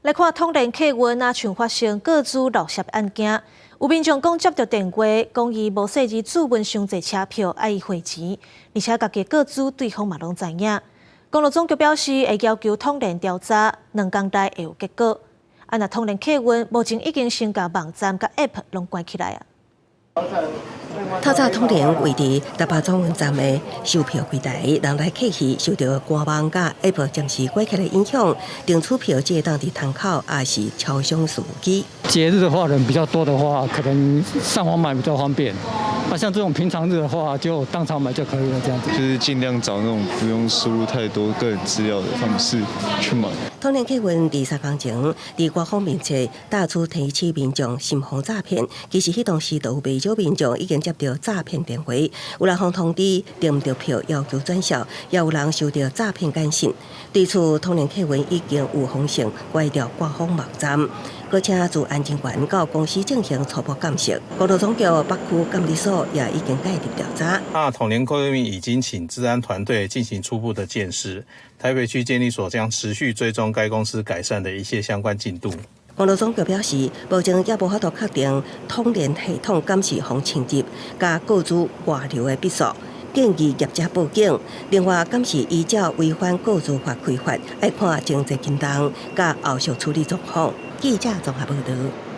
來看統聯客運啊，像發生個資漏泄案件，有民眾講接著電話，講伊無細膩注文傷濟車票，愛伊匯錢，而且家己個資對方嘛攏知影。公路總局表示會要求統聯調查，2工內會有結果。啊，若統聯客運目前已經先共網站佮 App 攏關起來啊。透早統聯位佇台北轉運站的售票櫃台，人來客去，受著官網佮 App 暫時關起來影響，訂取票只會當佇窗口，抑是超商書機。節日的話人比較多的話，可能上網買比較方便。啊，像這種平常日的話，就當場買就可以了，這樣子。就是盡量找那種不用輸入太多個人資料的方式去買。統聯客運佇3工前，佇官方面冊到處提醒民眾慎防詐騙。其實彼當時就有袂少民眾已經接著詐騙電話，有人予通知訂毋著票要求轉數，也有人收著詐騙簡訊。對此，統聯客運已經預防性關掉官方網站，閣請資安人員到公司進行初步鑑識。公路總局北區監理所也已經介入調查。那統聯客運已經請資安團隊進行初步的鑑識，台北區監理所將持續追蹤該公司改善的一切相關進度。公路總局表示，目前猶無法度確定統聯系統敢是予侵入，共個資外流的筆數，建議業者報警。另外，敢是依照違反個資法開罰，愛看情節輕重，佮後續處理狀況。記者綜合報導。